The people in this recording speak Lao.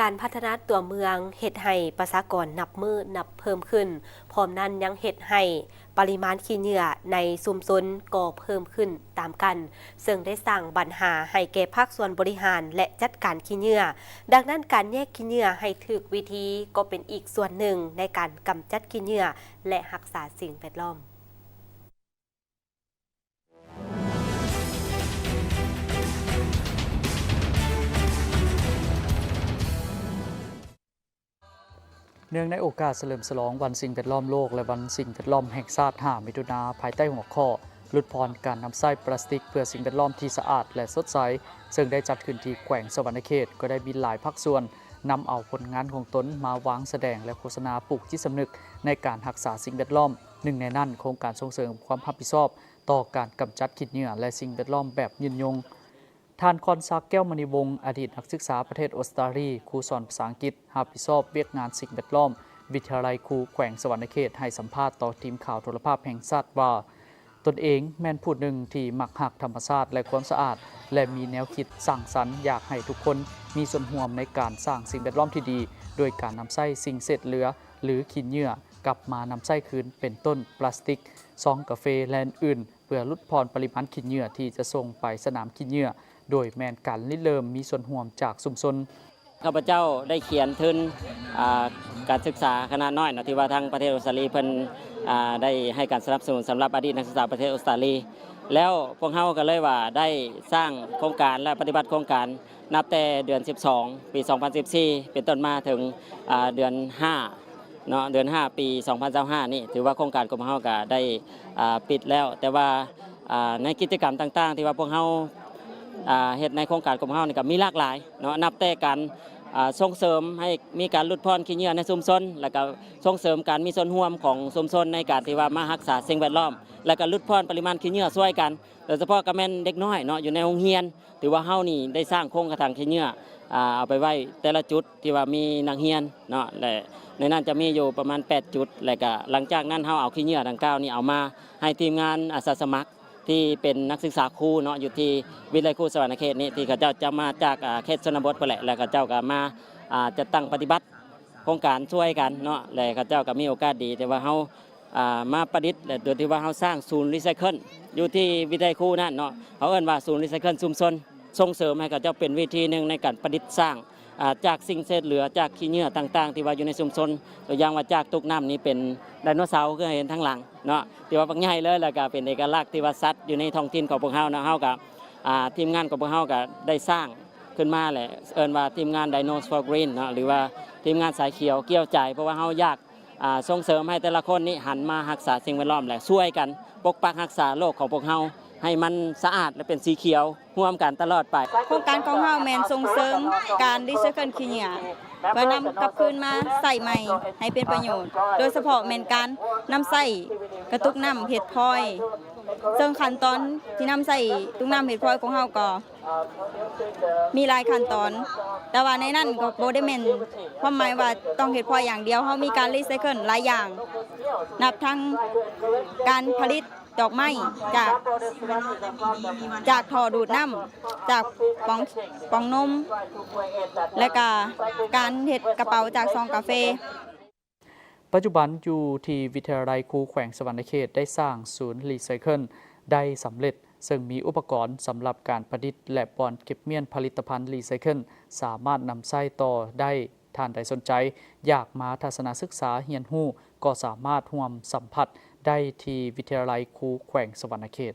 ການພັດທະນາຕົວເມືອງເຮັດໃຫ້ປະຊາກອນນັບມື້ນັບເພີ່ມຂຶ້ນ, ພ້ອມນັ້ນຍັງເຮັດໃຫ້ປະລິມານຂີ້ເຫຍື້ອໃນຊຸມຊົນກໍເພີ່ມຂຶ້ນຕາມກັນ, ເຊິ່ງໄດ້ສ້າງບັນຫາໃຫ້ແກ່ພາກສ່ວນບໍລິຫານ ແລະ ຈັດການຂີ້ເຫຍື້ອ. ດັ່ງນັ້ນ, ການແຍກຂີ້ເຫຍື້ອໃຫ້ຖືກວິທີກໍເປັນອີກສ່ວນໜຶ່ງໃນການກຳຈັດຂີ້ເຫຍື້ອ ແລະ ຮັກສາສິ່ງແວດລ້ອມ. ເນື່ອງໃນໂອກາດສະເຫຼີມສະຫຼອງວັນສິ່ງແວດລ້ອມໂລກ ແລະ ວັນສິ່ງແວດລ້ອມແຫ່ງຊາດ ຫ້າ ມິຖຸນາ, ພາຍໃຕ້ຫົວຂໍ້ ຫຼຸດຜ່ອນການນຳໃຊ້ປລາສຕິກເພື່ອສິ່ງແວດລ້ອມທີ່ສະອາດ ແລະ ສົດໃສ, ເຊິ່ງໄດ້ຈັດຂຶ້ນທີ່ແຂວງສະຫວັນນະເຂດ, ກໍໄດ້ມີຫຼາຍພາກສ່ວນນຳເອົາຜົນງານຂອງຕົນມາວາງສະແດງ ແລະ ໂຄສະນາປຸກຈິດສຳນຶກໃນການຮັກສາສິ່ງແວດລ້ອມ. ໜຶ່ງໃນນັ້ນ, ໂຄງການສົ່ງເສີມຄວາມຮັບຜິດຊອບຕໍ່ການກຳຈັດຂີ້ເຫຍື້ອ ແລະ ສິ່ງແວດລ້ອມແບບຍືນຍົງ. ທ່ານ ຄອນສັກ ແກ້ວມະນີວົງ, ອະດີດນັກສຶກສາປະເທດອົດສະຕາລີ ຄູສອນພາສາອັງກິດ, ຮັບຜິດຊອບວຽກງານສິ່ງແວດລ້ອມ ວິທະຍາໄລຄູແຂວງສະຫວັນນະເຂດ, ໃຫ້ສຳພາດຕໍ່ທີມຂ່າວໂທລະພາບແຫ່ງຊາດວ່າ, ຕົນເອງແມ່ນຜູ້ໜຶ່ງທີ່ມັກຮັກທຳມະຊາດ ແລະ ຄວາມສະອາດ, ແລະ ມີແນວຄິດສ້າງສັນຢາກໃຫ້ທຸກຄົນມີສ່ວນຮ່ວມໃນການສ້າງສິ່ງແວດລ້ອມທີ່ດີ, ໂດຍການນຳໃຊ້ສິ່ງເສດເຫຼືອ ຫຼື ຂີ້ເຫຍື້ອກັບມານຳໃຊ້ຄືນ, ເປັນຕົ້ນ ປລາສຕິກ, ຊອງກາເຟ ແລະ ອື່ນໆ, ເພື່ອຫຼຸດຜ່ອນປະລິມານຂີ້ເຫຍື້ອທີ່ຈະສົ່ງໄປສະໜາມຂີ້ເຫຍື້ອ, ໂດຍແມ່ນການລິເລີ່ມມີສ່ວນຮ່ວມຈາກຊຸມຊົນ. ຂ້າພະເຈົ້າໄດ້ຂຽນທຶນ ອ່າ ການສຶກສາຂະໜາດນ້ອຍເນາະ ທີ່ວ່າທາງປະເທດອົດສະຕາລີເພິ່ນ ອ່າ ໄດ້ໃຫ້ການສະໜັບສະໜູນສຳລັບອະດີດນັກສຶກສາປະເທດອົດສະຕາລີ, ແລ້ວພວກເຮົາກໍເລີຍວ່າໄດ້ສ້າງໂຄງການ ແລະ ປະຕິບັດໂຄງການ ນັບແຕ່ເດືອນສິບສອງ ປີສອງພັນສິບສີ່ ເປັນຕົ້ນມາເຖິງ ອ່າ ເດືອນຫ້າເນາະ, ເດືອນຫ້າ ປີສອງພັນຊາວຫ້ານີ້ ຖືວ່າໂຄງການຂອງພວກເຮົາກໍໄດ້ ອ່າ ປິດແລ້ວ, ແຕ່ວ່າ ອ່າ ໃນກິດຈະກຳຕ່າງໆ ທີ່ວ່າພວກເຮົາ ອ່າ ເຮັດໃນໂຄງການຂອງພວກເຮົານີ້ກໍມີຫຼາກຫຼາຍເນາະ, ນັບແຕ່ການ ອ່າ ສົ່ງເສີມໃຫ້ມີການຫຼຸດຜ່ອນຂີ້ເຫຍື້ອໃນຊຸມຊົນ, ແລ້ວກໍສົ່ງເສີມການມີສ່ວນຮ່ວມຂອງຊຸມຊົນໃນການທີ່ວ່າມາຮັກສາສິ່ງແວດລ້ອມ, ແລ້ວກໍຫຼຸດຜ່ອນປະລິມານຂີ້ເຫຍື້ອຊ່ວຍກັນ, ໂດຍສະເພາະກໍແມ່ນເດັກນ້ອຍເນາະ ຢູ່ໃນໂຮງຮຽນ. ຖືວ່າເຮົານີ້ໄດ້ສ້າງໂຄງກະຖາງຂີ້ເຫຍື້ອ ອ່າ ເອົາໄປໄວ້ແຕ່ລະຈຸດທີ່ວ່າມີນັກຮຽນເນາະ ແລະ ໃນນັ້ນຈະມີຢູ່ປະມານແປດຈຸດ, ແລະ ກະຫຼັງຈາກນັ້ນເຮົາເອົາຂີ້ເຫຍື້ອດັ່ງກ່າວນີ້ເອົາມາໃຫ້ທີມງານອາສາສະໝັກທີ່ເປັນນັກສຶກສາຄູເນາະ ຢູ່ທີ່ວິທະຍາໄລຄູສະຫວັນນະເຂດນີ້ ທີ່ເຂົາເຈົ້າຈະມາຈາກ ອ່າ ເຂດຊົນນະບົດພຸ້ນແຫຼະ, ແລ້ວເຂົາເຈົ້າກໍມາ ອ່າ ຈັດຕັ້ງປະຕິບັດ ໂຄງການຊ່ວຍກັນເນາະ ແລະ ເຂົາເຈົ້າກໍມີໂອກາດດີທີ່ວ່າເຮົາ ອ່າ ມາປະດິດ ແລະ ໂດຍທີ່ວ່າເຮົາສ້າງສູນຣີໄຊເຄິນຢູ່ທີ່ວິທະຍາໄລຄູນັ້ນເນາະ, ເຮົາເອີ້ນວ່າສູນຣີໄຊເຄິນຊຸມຊົນ, ສົ່ງເສີມໃຫ້ເຂົາເຈົ້າເປັນວິທີໜຶ່ງໃນການປະດິດສ້າງ ອ່າ ຈາກສິ່ງເສດເຫຼືອ ຈາກຂີ້ເຫຍື້ອຕ່າງໆ ທີ່ວ່າຢູ່ໃນຊຸມຊົນ, ຕົວຢ່າງວ່າຈາກຕຸກນ້ຳນີ້ເປັນໄດໂນເສົາ ຄືເຫັນທາງຫຼັງເນາະ ທີ່ວ່າບັກໃຫຍ່ເລີຍ, ແລ້ວກໍເປັນເອກະລັກທີ່ວ່າສັດຢູ່ໃນທ້ອງຖິ່ນຂອງພວກເຮົາເນາະ, ເຮົາກໍ ອ່າ ທີມງານຂອງພວກເຮົາກໍໄດ້ສ້າງ ຂຶ້ນມາ ແລະ ເອີ້ນວ່າທີມງານ Dinos for Green ເນາະ ຫຼືວ່າທີມງານສາຍຂຽວກ່ຽວໃຈ, ເພາະວ່າເຮົາຢາກ ອ່າ ສົ່ງເສີມໃຫ້ແຕ່ລະຄົນນີ້ຫັນມາຮັກສາສິ່ງແວດລ້ອມ ແລະ ຊ່ວຍກັນປົກປັກຮັກສາໂລກຂອງພວກເຮົາໃຫ້ມັນສະອາດ ແລະ ເປັນສີຂຽວຮ່ວມກັນຕະຫຼອດໄປ. ໂຄງການຂອງເຮົາແມ່ນສົ່ງເສີມການຣີໄຊເຄິນຂີ້ເຫຍື້ອ ເພື່ອນຳກັບຄືນມາໃຊ້ໃໝ່ໃຫ້ເປັນປະໂຫຍດ, ໂດຍສະເພາະແມ່ນການນຳໃຊ້ກະຕຸກນ້ຳເຮັດພອຍ, ເຊິ່ງຂັ້ນຕອນທີ່ນຳໃຊ້ຕຸກນ້ຳເຮັດພອຍຂອງເຮົາກໍ ມີຫຼາຍຂັ້ນຕອນ, ແຕ່ວ່າໃນນັ້ນກໍບໍ່ໄດ້ແມ່ນຄວາມໝາຍວ່າຕ້ອງເຮັດພອຍຢ່າງດຽວ, ເຮົາມີການຣີໄຊເຄິນຫຼາຍຢ່າງ, ນັບທັງການຜະລິດດອກໄມ້ຈາກ ຈາກທໍ່ດູດນ້ຳ, ຈາກປ໋ອງ ປ໋ອງນົມ ແລະກະການເຮັດກະເປົາຈາກຊອງກາເຟ. ປັດຈຸບັນຢູ່ທີ່ວິທະຍາໄລຄູແຂວງສະຫວັນນະເຂດໄດ້ສ້າງສູນຣີໄຊເຄິນໄດ້ສຳເລັດ, ເຊິ່ງມີອຸປະກອນສຳລັບການປະດິດ ແລະ ບ່ອນເກັບມ້ຽນຜະລິດຕະພັນຣີໄຊເຄິນ ສາມາດນຳໃຊ້ຕໍ່ໄດ້. ທ່ານໃດສົນໃຈຢາກມາທັດສະນະສຶກສາຮຽນຮູ້ ກໍສາມາດຮ່ວມສຳຜັດໄດ້ທີ່ວິທະຍາໄລຄູແຂວງສະຫວັນນະເຂດ.